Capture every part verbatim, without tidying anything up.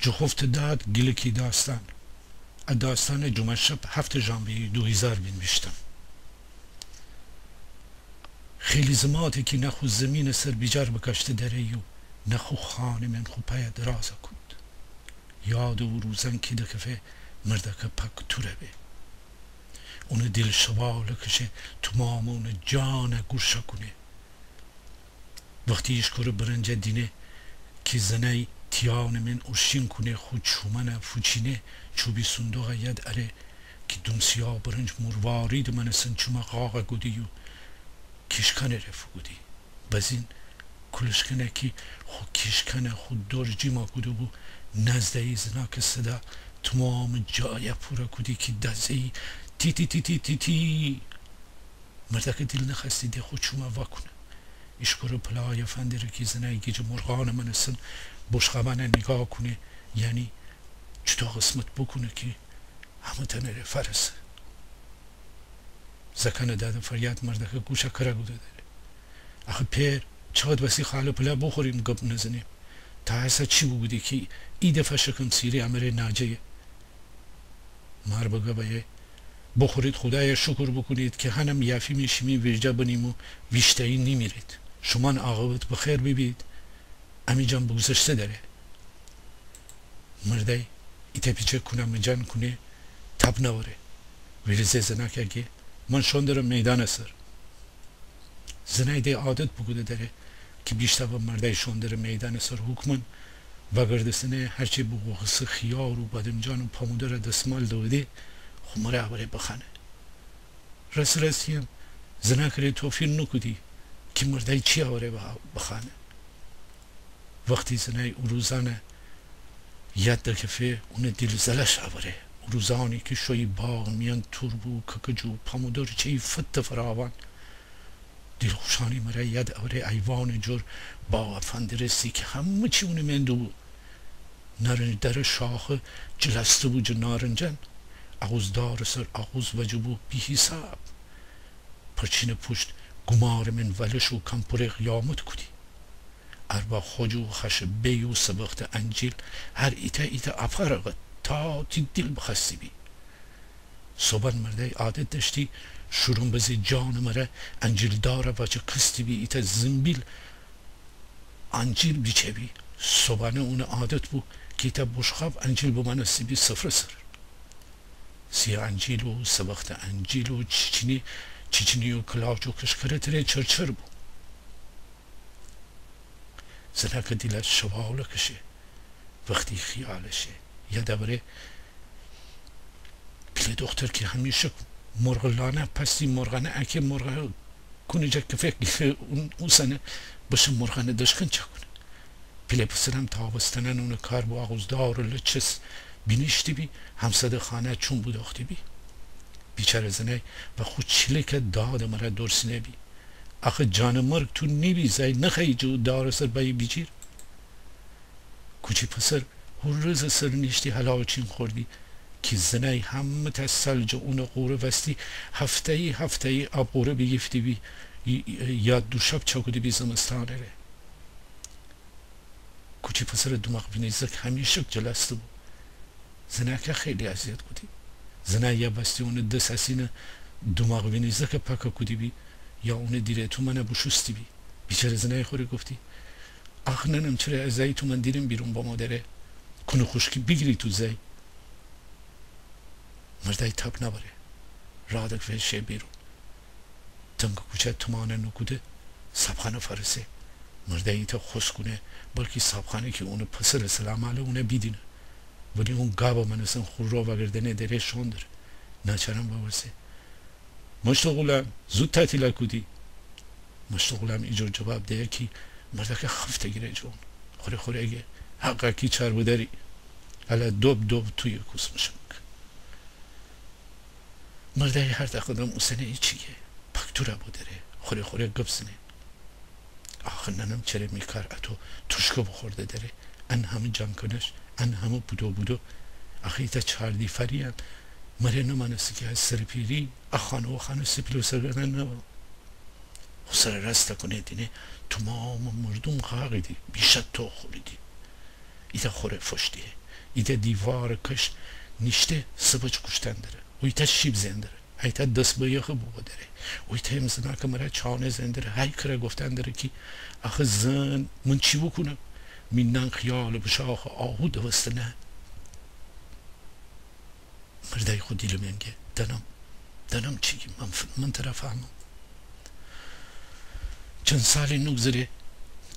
جوخوفته داد گیلکی داستان. ا داستانه جومه شب هفته ژانویه دو هیزار بینیویشتم. خیلی زماته کی نه خو زیمینٚ سر بیجار بکاشته دره یو نه خو خانه من خو پایه درازه کود. یادٚ او روزأن کی دکفه مردأکه پاک توره به. اونٚ دیل شواله کشه، تومامٚ اونٚ جانه گورشه کونه. وختی ایشکورٚ برنجه دینه کی زنأی تیانٚ من اورشین کونه خو چومأنه فوچینه، چوبی صندوقه یاد اره کی دومسیا برنج مرواریدٚ مأنستن چومه قاقه کودی یو کیشکأنٚ ره فوکودی. بزین کولشکأنه کی خو کیشکأنه خو دور جیما کوده‌بو، نزده‌یی زنأکٚ صدا تومامٚ جایه پوره کودی کی دزه‌یی تی تی تی تی تی تی. مردأکه دیل نخوأستی ده خو چومه واکونه. ایشکورٚ پلایه فندره کی زنأی گیجٚ مرغانٚ مأنستن بوشقابأنه نیگاه کونه، یعنی چوطو قسمت بوکونه کی همه‌تأنٚ ره فأرسه. زأکأنٚ داد و فریاد مردأکه گوشه کره کوده دره. آخه پئر، چقد وسی خاله پلا بوخوریم گب نزنیم؟ تا هسه چی بوکودی کی ای دفعه شکم سیری امره ناجه‌یه؟ مار بگه بأیه، بوخورید خودایه شکر بوکونید کی هنم یافیمی شیمی ویرجه بنیم و ویشته‌یی نیمیرید. شومأن عاقبت بخیر بیبید. امی جان بوگذشته دره. مردأی ایتأ پیچه کونه مجان کونه تاب نأوره. ویریزه زنأکه گه من شون درم میدانٚ سر. زنأی ده عادت بوکوده دره کی بیشتاوه مردأی شون دره میدانٚ سر حکمن وأگردستنه، هرچی بوغوغسه خیار و بادمجان و پامودره دسمال دوده خو مره اوره بخوأنه. راس‌راسی هم زنأکٚ ره توفیر نوکودی کی مردأی چی اوره بخوأنه. وختی زنأی او روزأنه یاد دکفه اونٚ دیل زلش اوره. او روزأنی کی شویی باغٚ میأن تورب و ککج و پامودور چیی فت فراوان. دیلخوشأنی مره یاد اوره ایوانٚ جور باغه فندرستی کی همه چی اونٚ میأن دوبو. نارنج دارٚ شاخه جلسته بو جه نارنجأن. آغوزدارٚ سر آغوز وجه بو بی‌حیساب. پرچینٚ پوشت گومارٚ من ولش و کمپوره قیامت کودی. اربا خوج و خش بی و سبخته انجیل هر ایتأ ایتأ آپارٚ قد تا تی دیل بخوأستی بی. صوبأن مردأی عادت دأشتی شورم بزه جانٚ مره انجیلدارٚ وجه کستی بی ایتأ زنبیل انجیل بیچه بی. صوبأنه اونٚ عادت بو کی ایتأ بوشقاب انجیل بمأنستی بی سفره سر. سیه انجیل و سبخته انجیل و چیچینی، چیچینی و کلاچ و کشکرتٚ ره چرچر بو. زنأکه دیله شواله کشه وختی خیاله شه. یاد اوره پیله دوختر کی همیشک مرغ لانه پستی مرغانه اکه مرغه کونه جه کفه گیره اون اوسنه بشه مرغانه دشکن چکونه. پیله پسرم تابستانأن اونٚ کار بو آغوزدارٚ لچس بینیشتی بی همساده خانه چوم بودوختی بی. بیچاره زنأی و خو چیلکه دادٚ مره دورسینه بی. آخه جانٚ مرگ تو نیبی زأی نخوأیی جه او دارٚ سر بأیی بیجیر. کوچی پسر هو رزٚ سر نیشتی هلاچین خوردی کی زنأی همه‌تأ سال جه اونٚ قوره وستی هفته‌یی هفته‌یی آب قوره بیگیفتی بی یا دوشب چکودی بی زمستانٚ ره. کوچی پسرٚ دوماغ وینیزک همیشک جلسته بو. زنأکه خیلی اذیت کودی. زنأی یا وستی اونٚ دس اسینٚ دوماغ وینیزکه پاکه کودی بی یا اونٚ دیره تومأنه بوشوستی بی. بیچاره زنأی خوره گفتی آخ ننم چره ا زأی تومأن دیرم بیرون بامو دره. کونه خوشکی بیگیری تو زأی. مردأی تاب نأوره. رادک وشه بیرون. تنگٚ کوچه تومأنه نوکوده صابخانه فأرسه. مردأی ایتأ خوس کونه بلکی صابخانه کی اونٚ پسرٚ سلام عله اونه بیدینه. ولی اون گابٚ مأنستن خو رو وأگردأنه دره شوندر. ناچارن وورسه مشتٚ غولام، زود تعطیله کودی. مشتٚ غولام ایجور جواب دهه کی مردأکه خفته گیره جه اون. خوره خوره گه حقه کی چاربدری. هله دوب دوب تویه کوس مشنگ. مردأی هر دقدم اوسنه ایچیگه پاکتوره بودره. خوره خوره گب زنه. آخه ننم چره می کار اتو تورشکه بوخورده دره. ان همه جانکنش، ان همه بودو بودو. آخه ایتأ چاردیفریان مره نمأنسته کی از سرٚ پیری ا خانه و خانه سپیل و سرگردان نبه. خو سره راسته کونه دینه تومامٚ مردوم قاقیدی، بیشتر تو خوریدی. ایتأ خوره فوش دیه. ایتأ دیوارٚ کش نیشته سبج کوشتن دره. اویتأ شیب زئن دره. ایتأ دس به یخه بوبو دره. اویتأ هم زنأکٚ مره چانه زئن دره. هی کره گفتن دره کی آخه زن، من چی بوکونم؟ می نان خیال بشاخٚ آهو دوسته نه. مردأی خو دیلٚ مئن گه دأنم، دأنم چی گی؟ من ف-، من تره فهمم. چند سالی نوگذره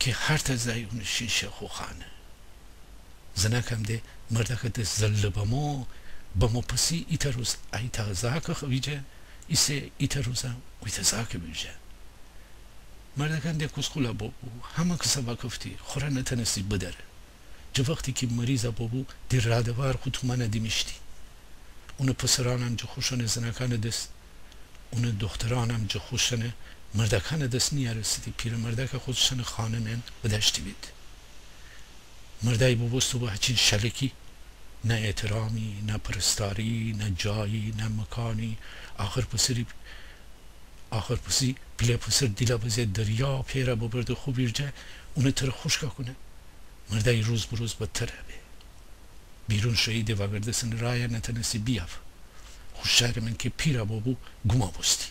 کی هر تأ زأی اونٚ شین شه خو خانه. زنأکم ده مردأکٚ دس زله بمو، بمو پسی ایتأ روز ایتأ زأکٚ خو ویجه، ایسه ایتأ روزم اویتأ زأکٚ ویجه. مردأکم ده کوسکوله بوبو، همه کسه وأکفتی، خوره نتأنستی بدأره. جٚه وختی کی مریض بوبو، دی رادوار خو تومأنه دیمیشتی. اونٚ پسرأنم جٚه خوشأنٚ زنأکأنٚ دس، اونٚ دوخترأنم جٚه خوشأنٚ مردأکأنٚ دس نیأرستیدی. پیرٚ مردأکه خو شأنٚ خانه مئن بدأشتی بید. مردأی بوبوسته بو هچین شلکی، نه احترامی، نه پرستاری، نه جایی، نه مکانی. آخر پسری آخر پسی پیله پسر دیله بزه دریا پئره ببرده خو ویرجه، اونٚ تره خوشکه کونه. مردأی روز به روز بدتره به. بیرون شویی ده وأگردستن رایه نتأنستی بیأفه. خو شهرٚ مئن کی پیره بوبو گومه بوستی.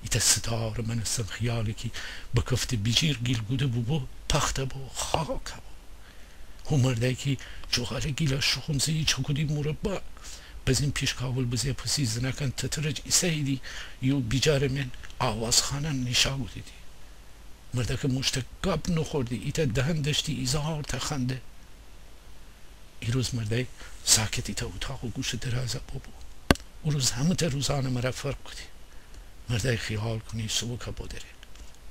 ایتأ ستارٚ مأنستن خیالی کی بکفته بیجیر گیل کوده بوبو، پخته بو، خاکه بو. هو مردأی کی جوغارٚ گیله شوخومزه‌یی چکودی مربع، بزین پیشکاول بزه پسی زنأکأن تترج ایسه‌ییدی، یو بیجارٚ مئن آوازخانه نیشا کودیدی. مردأکه موشته گب نوخوردی، ایتأ دهن دأشتی ایزار تأ خنده. ایروز مردأی ساکت ایتأ اوتاقٚ گوشه درازه بوبو. او روز همه‌تأ روزأنٚ مره فرق کودی. مردأی خیال کونی سبوکه بودره.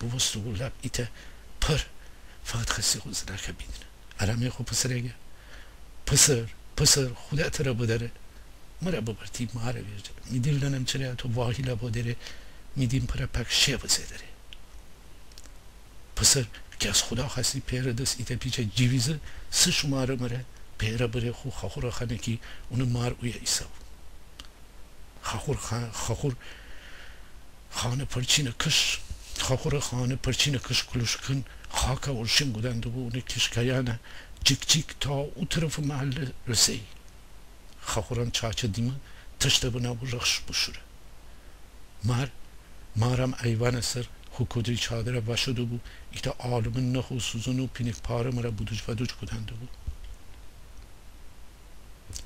بوبوسته بو لب ایتأ پر، فقط خوأستی خو زنأکه بیدینه. آرامی خو پسره گه، پسر، پسر، خودا تره بدأره. مره ببر تی مارٚ ویرجه. می دیل نأنم چره اتو واهیله بودره، می دیم پره پک شی بزه دره. پسر کی از خودا خوأستی پئرٚ دس ایتأ پیچه جیویزه، سه شومارٚ مره پئره بره خو خاخورٚ خانه کی اونٚ مار اویه ایسه بو. خاخور خا-، خاخور خانه پرچینٚ کش، خاخورٚ خانه پرچینٚ کش کولوشکن خاکه اورشین کودن دوبو، اونٚ کیشکایأنه جیک جیک تا او طرفٚ محله رسه‌یی. خاخورم چاچه دیمه تشته بنه بو رخش بوشوره. مار، مارم ایوانٚ سر خو کودری چادره وأشو دوبو، ایتأ آلمٚ نخ و سوزن و پینیک پاره مره بودوج بادوج کودن دوبو.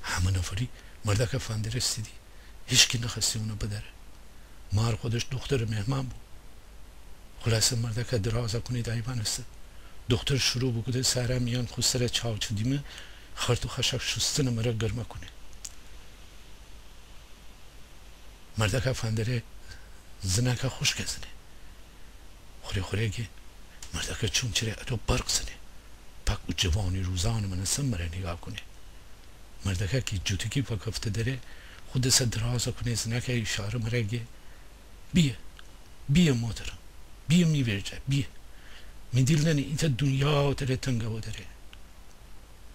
همه نفری مردأکه فندرستیدی. هیچکی نخوأستی اونه بدأره. مار خودش دوخترٚ مهمان بو. خولاصه مردأکه درازه کونید ایوانٚ سر. دوختر شروع بوکوده سحرٚ میأن خو سره چاچه دیمه خرت و خشک شوستنٚ مره گرمه کونه. مردأکه فندره زنأکه خوشکه زنه. خوره خوره گه مردأکه چوم چره اتو برق زنه. پاک او جوانی روزأنٚ مأنستن مره نیگاه کونه. مردأکه کی جوتکی وأکفته دره، خو دسه درازه کونه زنأکه ایشاره مره گه، بیه، بیه محترم، بیه می ویرجه، بیه. می دیل نأنه ایتأ دونیا تره تنگه بودره.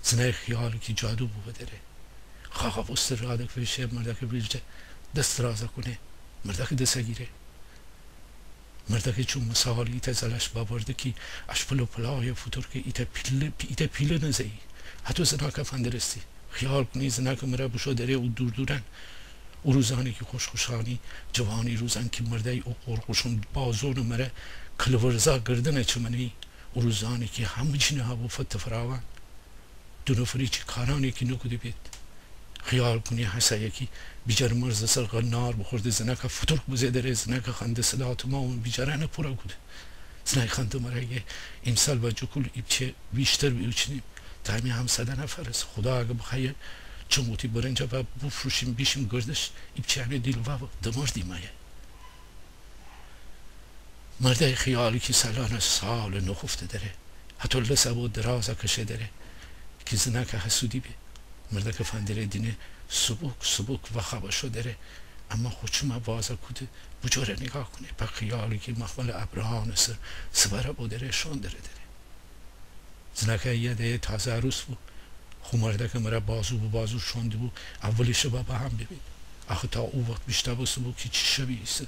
زنأی خیال کی جادو بوبودره. خاخا بوسته رادک ویشه مردأکٚ ویرجه دس درازه کونه. مردأکٚ دسه گیره. مردأکٚ چوم مثال ایتأ زلش بأورده کی اشپل و پلایه فوتورکه ایتأ پیله، ایتأ پیله نزه‌یی. هتو زنأکه فندرستی. خیال کونی زنأکٚ مره بوشو دره او دور دورأن. او روزأنی کی خوش خوشأنی جوانی روزأن کی مردأی او قورقوشون بازونٚ مره کلورزا گردنه چمنه‌یی. او روزأنی کی همه چی نهابو فت فراوان. دو نفری چی کارأنی کی نوکوده بید. خیال کونی هسه یکی بیجار مرزٚ سر غنار بوخورده زنأکه فوتورک بزه دره، زنأکٚ خنده صدا تومامٚ بیجارأنه پوره کوده. زنأی خنده مره گه ایمسال با جوکول ایپچه ویشتر بیوچینیم تا همی همسادأنه فأرسه. خودا اگه بخوأیه چنگوتی برنجه وا بوفروشیم بیشیم گردش، ایپچه‌یأنٚ دیل وا دمردیم ایه. مردأی خیالی کی سالأنٚ سال نوخوفته دره. هتو لسه بو درازه کشه دره کی زنأکه هسودی به. مردأکٚ فندره دینه سبوک سبوک وخوابه شو دره. اما خو چومه وازه کوده بوجوره نیگاه کونه. پا خیالی کی مخملٚ ابرأنٚ سر سواره بو دره شون دره دره. زنأکه یاد ایه تازه عروس بو. خو مردأکٚ مره بازو به بازو شون دیبو. اولی شبه با هم بیبید. آخه تا او وخت بیشتأوسته بو کی چی شبی ایسه.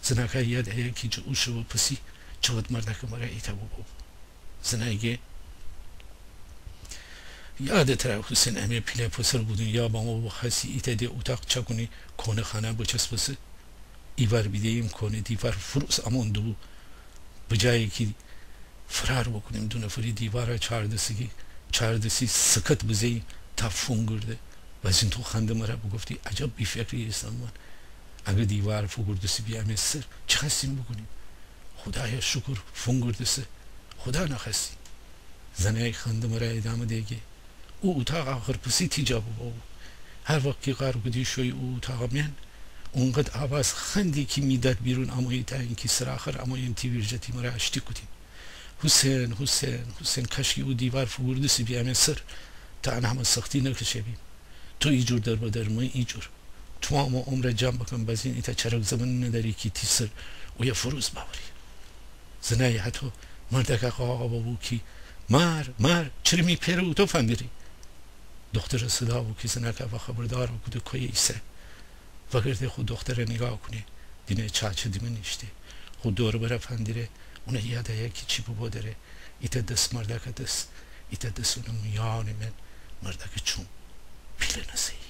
زنأکه یاد ایه کی جٚه او شبه پسی چقد مردأکٚ مره ایتأ بوبو. زنأی گه یاده تره حوسین، امی پیله پسر بودون، یا بامو بخوأستی ایتأ ده اوطاق چأکونی کونه خانه بچسبسه. ایوار بیده‌ییم کونه دیوار فوروس امون دوبو. بجای کی فرار بوکونیم، دو نفری دیوارَ چاردسی کی، چاردسی سکت بزه‌ییم تا فونگرده. بازین تو خنده مره بوگفتی عجب بی‌فکری ایسم من. اگر دیوار فوگوردسی بی امی سر، چی خوأستیم بوکونیم؟ خودایا شکر فونگردسه، خودا نخوأستی. زنأی خنده مره ادامه ده‌گه، او اوطاق آخر پسی تی جا بوبو. هر وخت کی قار کودی شویی او اوطاقٚ میأن، اونقد آواز خوأندی کی می داد بیرون امویی، تا اینکی سرٚ آخر امویم تی ویرجه تی مره آشتی کودیم. حوسین، حوسین، حوسین، کاشکی او دیوار فوگوردسی بی امی سر، تا ان همه سختی نکشه‌بیم. تو ایجور دربدر، من ایجور. تومامٚ عمره جمع بکن، بازین ایتأ چرک زمینی ندأری کی تی سر اویه فوروس بأوری. زنأی هتو مردأکه قاقا ببو کی مار، مار، چره می پئرٚ اوتو فندری؟ دوخترٚ صدا بو کی زنأکه خبردار بوکوده کویه ایسه. وأگرده خو دوختره نیگاه کونه، دینه چاچه دیمه نیشته. خو دور و بره فندره، اونه یاد آیه کی چی ببو دره. ایتأ دس مردأکٚ دس، ایتأ دس اونٚ میأنٚ میأن. مردأکٚ چوم پیله نسه‌یی.